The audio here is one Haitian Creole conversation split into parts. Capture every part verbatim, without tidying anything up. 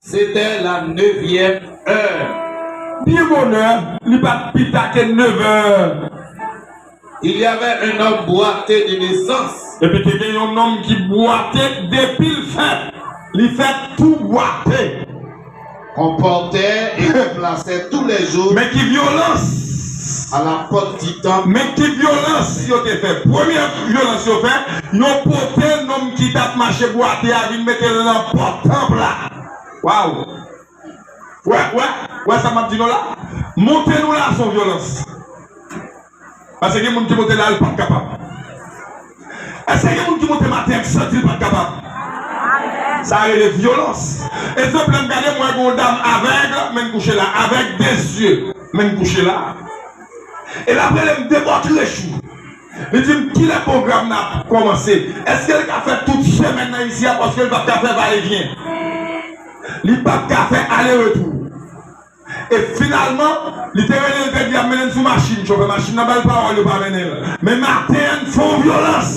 C'était la neuvième heure. Byen bonè, li pa t pita ke nevè. Il y avait un homme boiteux de naissance. Epi te gen yon nonm ki bwate depi l fèt. Li fèt tou bwate. Qu'on portait et qu'on plaçait tous les jours Men ki vyolans. À la porte du temple. Men ki vyolans yo te fè. Premye vyolans yo fè, yo pote nonm ki t ap mache bwate a vin mete l nan pòt tanp la. Waw! Wè, wè, wè sa m ap di nou la? Monte nou la se yon vyolans. Paske gen moun ki monte la, li p ap kapab. Èske gen moun ki monte maten an ki santi li p ap kapab? Sa rele vyolans. Egzanp, lè m gade, m wè gen yon dam avèg, men l kouche la, avèg de zye, men l kouche la. E l ap rele m de bò trechou. Li di m, "Kilè pwogram nan ap kòmanse? Èske l ka fè tout semèn nan isi a, paske l p ap ka fè va e vyen?" Li p ap ka fè ale retou. E finalman, li te rele, li te di, "Ap mennen l sou machin." Chofè machin nan ba l pawòl, yo pa mennen l. Men maten an, fè yon vyolans.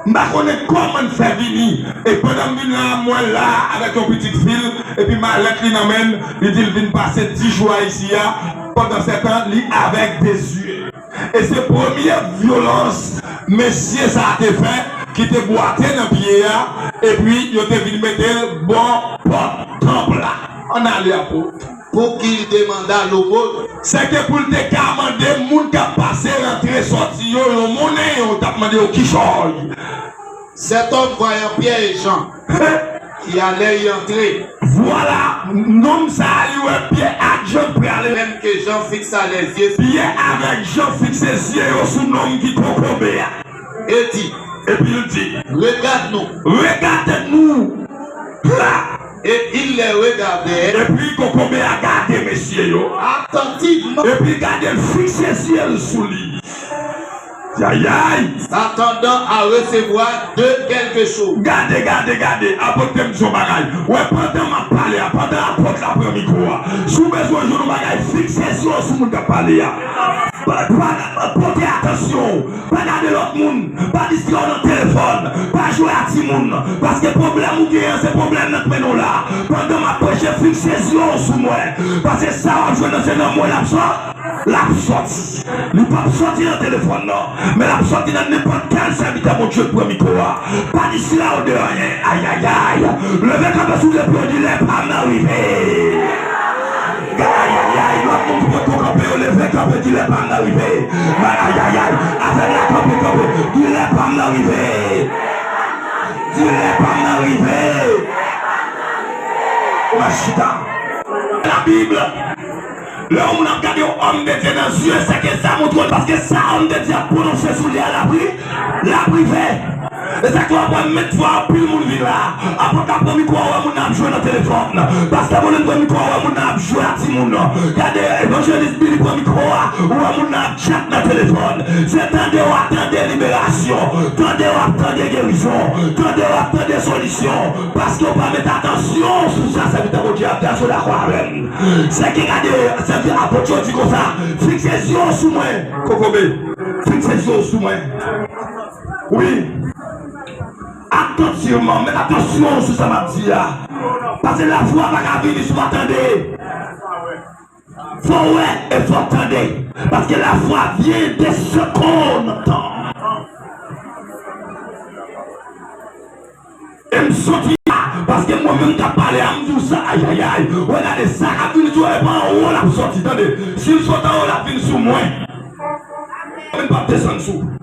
M pa konnen kòman l fè vini. E pandan m vin la, m wè l la avèk yon pitit fi l, epi malèt li nan men l, li di l vin pase dis jou a isi a. Pandan se tan, li avèg de zye. E se premye vyolans mesye sa a te fè, ki te bwate nan pye a, epi yo te vin mete l bò pòt tanp la. Ann ale, apot. Pour qu'il demandât l'aumône. Se ke pou l te ka mande moun k ap pase rantre sòti yo, yon monnen, yo t ap mande yo kichòy. Cet homme, voyant Pierre et Jean qui allaient y entrer, Vwala, nonm sa a, li wè Pyè ak Jan prale. Même que Jean fixa les yeux sur Pyè avèk Jan fikse zye yo sou nonm ki kokobe a. Et dit, Epi l di, "Regarde-nous." Regade nou. Ha! Et il les regardait Epi kokobe a gade mesye yo. Attentivement. Epi gade l fikse zye l sou li. Yayay! S'attendant à recevoir d'eux quelque chose. Gade, gade, gade, apot te m di yon bagay. Wè, pandan m ap pale a, pandan apot la pran mikwo a, si w bezwen jwenn yon bagay, fikse zye w sou moun k ap pale a. Pa, pa, pa pote atansyon w, pa gade lòt moun, pa distrè w nan telefòn, pa jwe a timoun, paske pwoblèm ou genyen an, se pwoblèm nan k mennen w la. Pandan m ap preche, fikse zye w sou mwen, paske sa w ap jwenn nan, se nan mwen l ap sò-, l ap sòti. Li p ap sòti nan telefòn nan, men l ap sòti nan nenpòt kèl sèvitè Bondye k pran mikwo a. Pa distrè w de anyen. Ayayay. Leve kanpe sou de pye w, di, "Lè pa m nan rive." Ayayay. Lòt moun ki poko kanpe yo, leve kanpe, di, "Lè pa m nan rive." Ayayay. Avèg la kanpe, kanpe. Di, "Lè pa m nan rive." Di, "Lè pa m nan rive." Ou va chita. Labib. Lè yon moun ap gade yon òm de Dye nan zye, se ke sa montre w, paske sa òm de Dye ap pwononse sou li a, l ap ri-, l ap rive. E sa k fè w ap wè menm fwa anpil moun vin la. Apot la pran mikwo a, ou wè moun nan ap jwe nan telefòn. Pastè Molen pran mikwo a, ou wè moun nan ap jwe a timoun. Gade, evanjelis Billy pran mikwo a, ou wè moun nan ap tchat nan telefòn. Se tande w ap tande liberasyon. Tande w ap tande gerizon. Tande w ap tande solisyon. Paske w pa met atansyon sou sa sèvitè Bondye a fè a, si w dakò avè m. Se ki gade, sèvitè apot yo di konsa, "Fikse zye w sou mwen, kokobe. Fikse zye w sou mwen." Wi. Atantivman, met atansyon sou sa m ap di a. Paske lafwa pa ka vini si w pa tande. Fò w wè e fò w tande. Paske lafwa vyen de segonn nan tan. E m soti la, paske mwen menm k ap pale a, m di w sa, ayayay. Wè, gade, sa k ap vin sou ou, e pa anwo l ap sòti, tande. Si l sot anwo, l ap vin sou mwen. Mwen m p ap desann sou ou.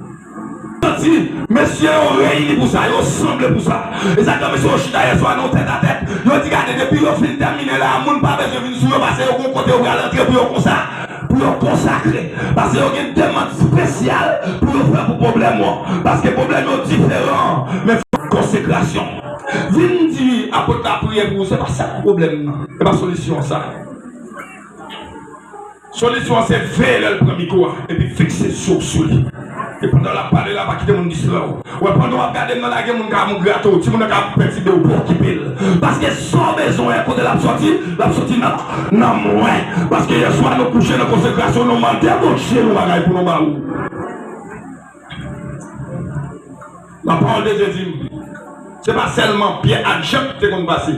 Santi, mesye yo reyini pou sa, yo sanble pou sa. E sa k fè mesye yo chita yèswa nan yon tètatèt. Yo di, gade, depi yo fin tèmine la, moun pa bezwen vin sou yo, paske yo gon kote yo pral antre pou yo konsa, pou yo konsakre. Paske yo gen demann espesyal pou yo fè pou pwoblèm ou. Paske pwoblèm yo diferan, men fòk konsekrasyon. Vin di apot la priye pou ou, se pa sa k pwoblèm nan. Se pa solisyon an sa. Solisyon an se veye lè l pran mikwo a, epi fikse zye w sou li. E pandan l ap pale la, pa kite moun distrè w. Wè, pandan w ap gade m nan la, gen moun ka vin grate w, timoun nan ka pètibe w, pa okipe l. Paske sa w bezwen an, kote l ap sòti, l ap sòti nan, nan mwen. Paske yèswa nou kouche nan konsekrasyon, nou mande Bondye yon bagay pou nou ba ou. Lapawòl de Dye di m, se pa sèlman Pyè ak Jan ki te konn pase.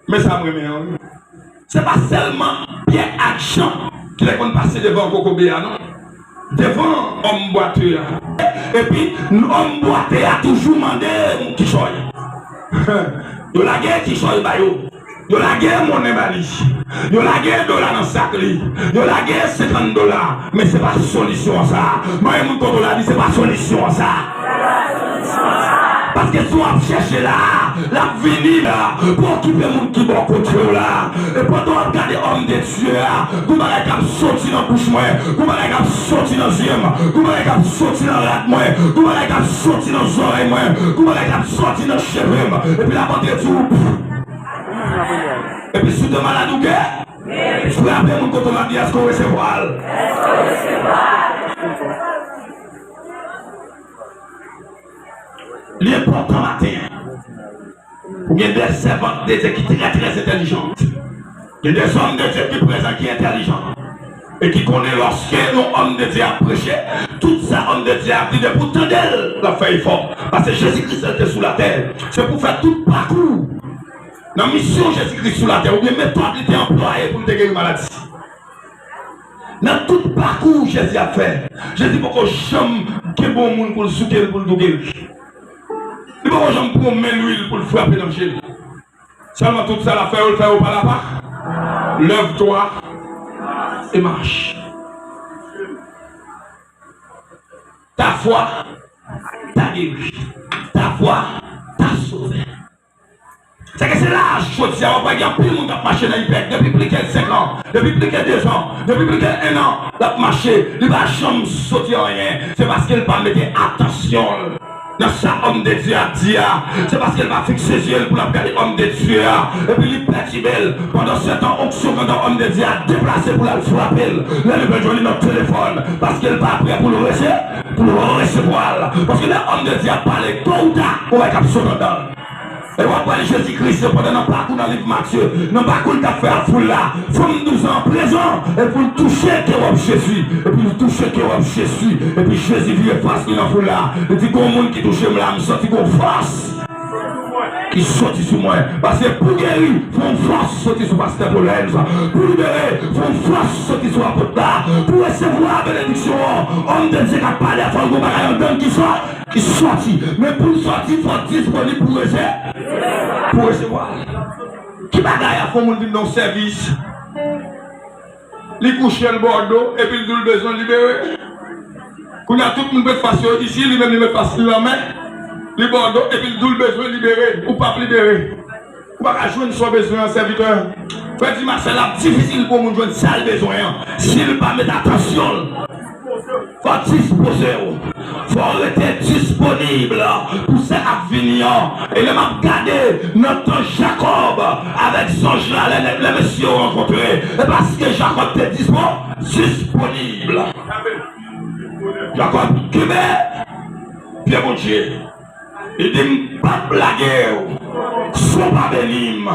Men sa m renmen an wi. Se pa sèlman Pyè ak Jan ki te konn pase devan kokobe a non. Devan òm bwate a. Epi òm bwate a toujou mande kichòy. Yo lage kichòy ba yo. Yo lage monnen ba li. Yo lage dola nan sak li. Yo lage senkant dola. Men se pa solisyon an sa. Mande moun kote w la, di se pa solisyon an sa. Paske si w ap chèche la, l ap vini la pou okipe moun ki bò kote w la. E pandan w ap gade òm de Dye a, gon bagay k ap soti nan bouch mwen, gon bagay k ap soti nan zye m, gon bagay k ap soti nan rad mwen, gon bagay k ap soti nan zòrèy mwen, gon bagay k ap soti nan cheve m. Epi l ap antre di w, epi si w te malad ou gen, frape moun kote w la, di èske w resevwa l? Li enpòtan maten an. Ou gen de sèvant de Dye ki trè, trè entèlijant. Gen de zòm de Dye ki prezan, ki entèlijan. E ki konnen lòske yon òm de Dye ap preche, tout sa òm de Dye ap di, depi w tande l, l ap fè efò. Paske Jezi Kris, lè l te sou latè, se pou fè tout pakou nan misyon Jezi Kris sou latè, oubyen metòd li te anplwaye pou l te geri maladi. Nan tout pakou Jezi ap fè, Jezi poko janm kenbe yon moun pou l souke l, pou l tou geri. Li poko janm pran men lwil pou l frape nan je l. Sèlman tout sa l ap fè yo, l fè yo pa la pa. Lève-toi et marche. Ta foi t'a guéri. Ta foi t'a sauvé. Se ke se la, jodi a, w ap wè gen anpil moun k ap mache nan ipèk depi plis ke senk an, depi plis ke de zan, depi plis ke en an, l ap mache, li pa janm soti anyen. Se paske l pa mete atansyon l nan sa òm de Dye a di a. Se paske l pa fikse zye l pou l ap gade òm de Dye a. Epi li pètibe l. Pandansetan, onksyon grandè òm de Dye a deplase pou l al frape l. Lè li bezwen li nan telefòn, paske l pa prè pou l rese-, pou l resevwa l. Paske lè òm de Dye a pale, to ou ta, ou wè k ap sot anndan l. E w ap wè Jezi Kris, pandan nan pakou nan liv Matye, nan pakou l t ap fè ak foul la, fanm douz an prezan, e pou l touche ke wòb Jezi, epi l touche ke wòb Jezi, epi Jezi vire fas li nan foul la, li di, gon moun ki touche m la, m santi gon fòs ki soti sou mwen. Paske pou geri, fò yon fòs soti sou pastè Paulens. Pou libere, fò yon fòs soti sou apot la. Pou resevwa benediksyon an, òm de Dye k ap pale a, fò l gon bagay anndan l ki sòti. Ki sòti. Men pou l sòti, fò l disponib pou rese-, pou resevwa l. Ki bagay ap fè yon moun vin nan yon sèvis? Li kouche l bò do, epi l di w l bezwen libere. Kounye a, tout moun met fas yo isi, li menm li met fas li nan men. Li bò do, epi l di w l bezwen libere. Ou p ap libere. Ou pa ka jwenn sa w bezwen an, sèvitè. Frè di m a sè, l ap difisil pou yon moun jwenn sa l bezwen an, si l pa met atansyon l. Fò w dispoze w. Fò w rete disponib pou sa k ap vini an. E lè m ap gade nan tan Jakòb avèk zanj la, lè, lè mesye yo rankontre, e paske Jakòb te dispo-, disponib. Jakòb kenbe pye Bondye. Li di, m p ap lage w si w pa beni m.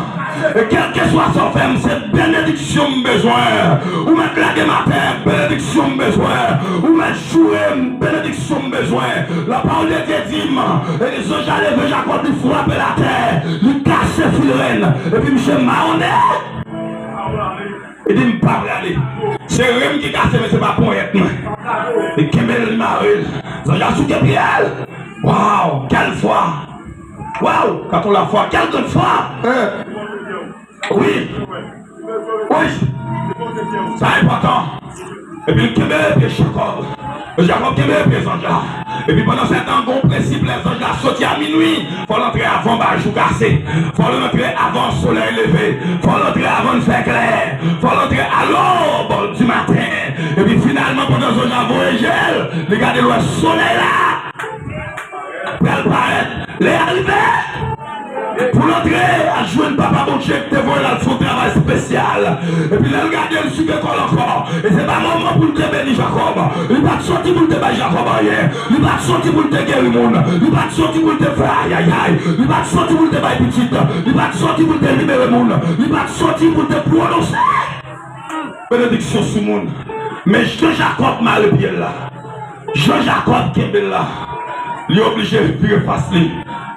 E kèlkeswa sa w fè m, se benediksyon m bezwen. Ou mèt lage m atè, benediksyon m bezwen. Ou mèt joure m, benediksyon m bezwen. Lapawòl de Dye di m, e zanj la leve Jakòb, li frape l atè, li kase fil ren, epi misye mawonnen. Li di, m pa prale. Se ren ki kase, men se pa ponyèt mwen. Li kenbe l, li mare l. Zanj la souke pye l. Waw, quelle foi! Waw, quand on la foi, quelle grande foi! Hein? Wi. Wi. Sa enpòtan. Epi l kenbe pye Jakòb. Jakòb kenbe pye zanj la. Epi pandan se tan, gon prensip, lè zanj la soti a minwi, fò l antre avan ba jou kase. Fò l antre avan solèy leve. Fò l antre avan l fè klè. Fò l antre a lòb di maten. Epi finalman, pandan zanj la voye je l, li gade l wè solèy la pral parèt. Lè a rive pou l antre al jwenn Papa Bondye ki te voye l al fè yon travay espesyal. Epi lè l gade, l souke kò l ankò. E se pa moman pou l te beni Jakòb. Li pa t soti pou l te bay Jakòb anyen. Li pa t soti pou l te geri moun. Li pa t soti pou l te fè ayayay. Li pa t soti pou l te bay pitit. Li pa t soti pou l te libere moun. Li pa t soti pou l te pwononse benediksyon sou moun. Men jan Jakòb mare pye l la, jan Jakòb kenbe l la, li oblije vire fas li.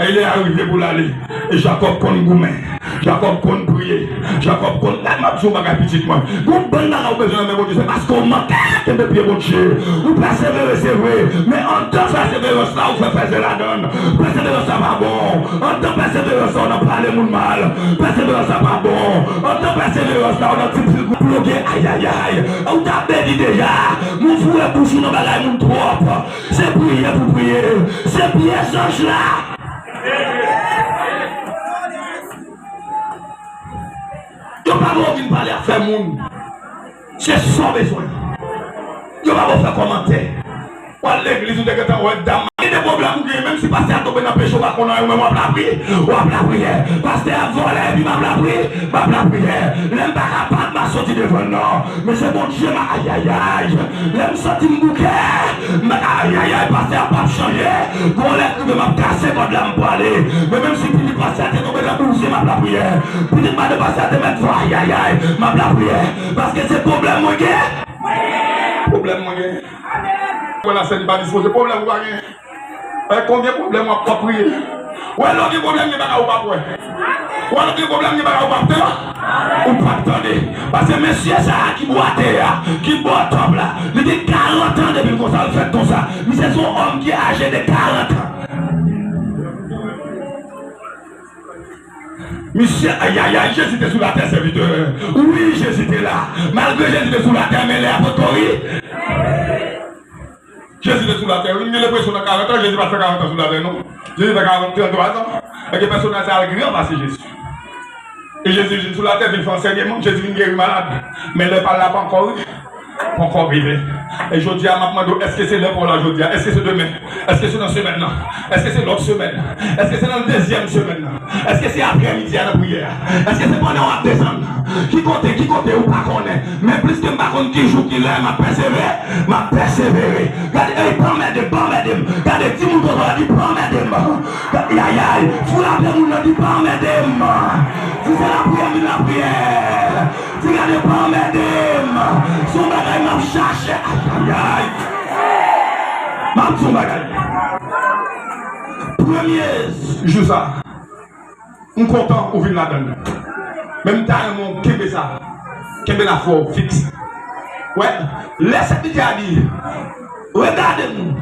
E lè a rive pou l ale. E Jakòb konn goumen. Jakòb konn priye. Jakòb konn, gad, m ap di w yon bagay, pitit mwen. Gon bann bagay ou bezwen nan men Bondye, se paske w manke kenbe pye Bondye. Ou pèsevere, se vre, men anndan pèseverans la, ou fè fèzè ladann. Pèseverans la pa bon. Anndan pèseverans la, ou nan pale moun mal. Pèseverans la pa bon. Anndan pèseverans la, ou nan di pil gwo ploge. Ayayay. Ou ta beni deja. Moun foure bouch ou nan bagay moun twòp. Se priye pou priye. Se pyès zanj la. Yo pa vle w vin pale afè moun. Se sa w bezwen. Yo pa vle w fè kòmantè. W al legliz, ou te gentan wè dam. Gen de pwoblèm ou genyen, menm si pastè a tonbe nan peche, ou pa konn anyen, ou menm w ap lapriyè. W ap lapriyè. Pastè a vòlè, epi m ap lapriyè. M ap lapriyè. Lè m pa kapab, m a soti devan l non. Men se Bondye m a, ayayay. Lè m santi m bouke, m, ayayay, pastè a p ap chanje. Gon lè k rive, m ap kase kòd la, m prale. Men menm si pitit pastè a te tonbe nan bouzen, m ap lapriyè. Pitit madan pastè a te mèt fò, ayayay, m ap lapriyè. Paske se pwoblèm mwen gen. Pwoblèm mwen gen. Mwen la sèn pa dispoze, pwoblèm ou pa gen. Wè, konbyen pwoblèm w ap, w ap priye? Wè, lè w gen pwoblèm, gen bagay ou p ap wè. Wè, lè w gen pwoblèm, gen bagay ou p ap tande. Ou p ap tande. Paske mesye sa a ki bwate a, ki bò tòp la, li gen karant an depi l konsa, l fèt konsa. Misye se yon òm ki aje de karant an. Misye, ayayay, Jezi te sou latè, sèvitè. Wi, Jezi te la. Malgre Jezi te sou latè, men lè a potko rive. Jezi te sou latè. Wi, m gen lenpresyon nan karant an, Jezi pa t fè karant an sou latè, non. Jezi fè karant, tranntrwa zan. Èske pèsonaj sa a gran pase Jezi? E Jezi vin sou latè, vin fè ansèyman, Jezi vin geri malad. Men lè pa l la pa ankò rive. Pa ankò rive. E jodi a, m ap mande w, èske se lè pa w la jodi a? Èske se demen? Èske se nan semèn nan? Èske se lòt semèn? Èske se nan dezyèm semèn nan? Èske se aprèmidi a nan priyè a? Èske se pandan w ap desann? Ki kote, ki kote, ou pa konnen. Men pliske m pa konn ki jou, ki lè, m ap pèsevere, m ap pèsevere. Gade, ey, pa anmède m, pa anmède m. Gade, di moun kote w la, di, pa anmède m. Gade, ayayay, si w raple moun nan, di, pa anmède m. Si se lapriyè, vin lapriyè. Di, gade, pa anmède m. Se yon bagay m ap chache. Ayayay. M ap di yon bagay. Premye jou sa, m kontan ou vin ladann. Men m ta renmen w kenbe sa. Kenbe la fò, fiks. Wè, lè sèvitè a di, regade nou.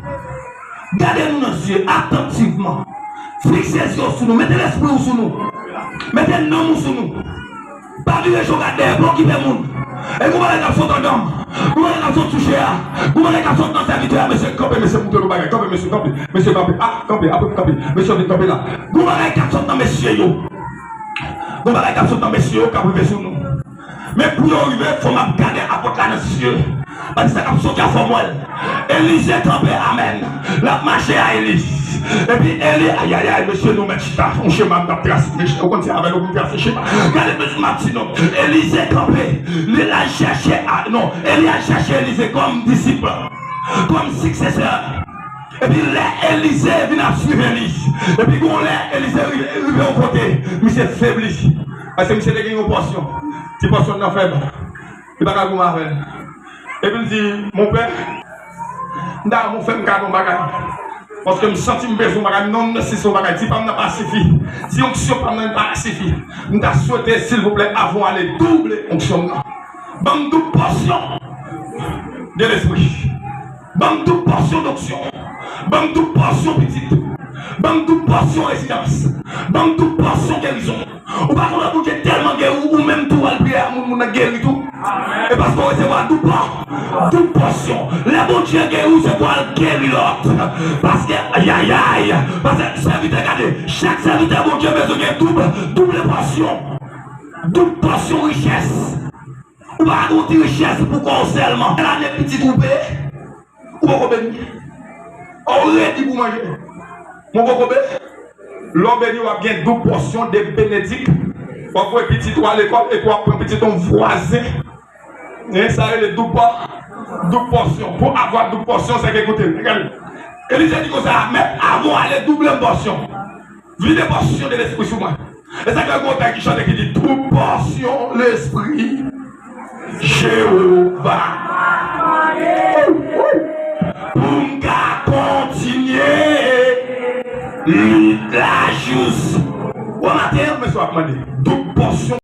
Gade nou nan zye, atantivman. Fikse zye w sou nou. Mete lespri w sou nou. Mete nanm ou sou nou. Pa vire je w gade dèyè, pa okipe moun. E gon bagay k ap sot anndan m. Gon bagay k ap sot sou chè a. Gon bagay k ap sot nan sèvitè a. Mesye, kanpe, mesye, moute nou bagay. Kanpe, mesye, kanpe. Mesye, kanpe. Ah, kanpe, apre kanpe. Mesye, vin kanpe la. Gon bagay k ap sot nan mesye yo. Gon bagay k ap sot nan mesye yo k ap rive sou nou. Men pou yo rive, fò m ap gade apot la nan zye. Paske sa k ap soti a fò m wè l. Elize kanpe, amèn. L ap mache a Eliz. Epi Eli, ayayay, mesye, nou mèt chita. Yon chema m t ap trase. Mesye, ou konn se avè l ou pou m trase chema. Gade mesye m ap di nou. Elize kanpe. Li al chèche, a, non, Eli al chèche Elize kòm disip, kòm siksesè. Epi lè Elize vin ap swiv Eli, epi gon lè Elize rive, rive yon kote, misye febli. Paske misye te gen yon pòsyon. Ti pòsyon nan fèb. Li pa ka goumen avè l. Epi l di, "Mon pè, m ta renmen w fè m kado yon bagay. Paske m santi m bezwen yon bagay. Non, m nesesite yon bagay. Ti pa m nan pa sifi. Ti onksyon pa m nan pa sifi. M ta swete, silvouplè, avan w ale, double onksyon m nan." Ban m doub pòsyon de lespri. Ban m doub pòsyon donksyon. Ban m doub pòsyon pitit. Ban m doub pòsyon rezidans. Ban m doub pòsyon gerizon. Ou pa konnen Bondye tèlman geri w, ou menm tou w al priye a moun, moun nan geri tou. E paske w resevwa doub pò-, doub pòsyon. Lè Bondye geri w, se pou w al geri lòt. Paske, ayayay, paske sèvitè, gade, chak sèvitè Bondye bezwen gen doub, double pòsyon. Doub pòsyon richès. Ou pa ka gen yon ti richès pou kò w sèlman. Lane pitit ou peye, ou poko beni. Ou redi pou manje. Mwen poko beni. Lè w beni, w ap gen doub pòsyon de benedik. W ap voye pitit ou a lekòl epi w ap pran pitit yon vwazen. Hein, sa rele doub pò-, doub pòsyon. Pour avoir doub pòsyon, c'est que, koute, gade. Elize di konsa, mèt, avan w ale, double m pòsyon. Vide pòsyon de lespri sou mwen. E sa k fè gon tèks ki chante ki di, doub pòsyon lespri Jewova. Pou m ka kontinye lit la jous. Ou maten, mesye, ap mande. Doub pòsyon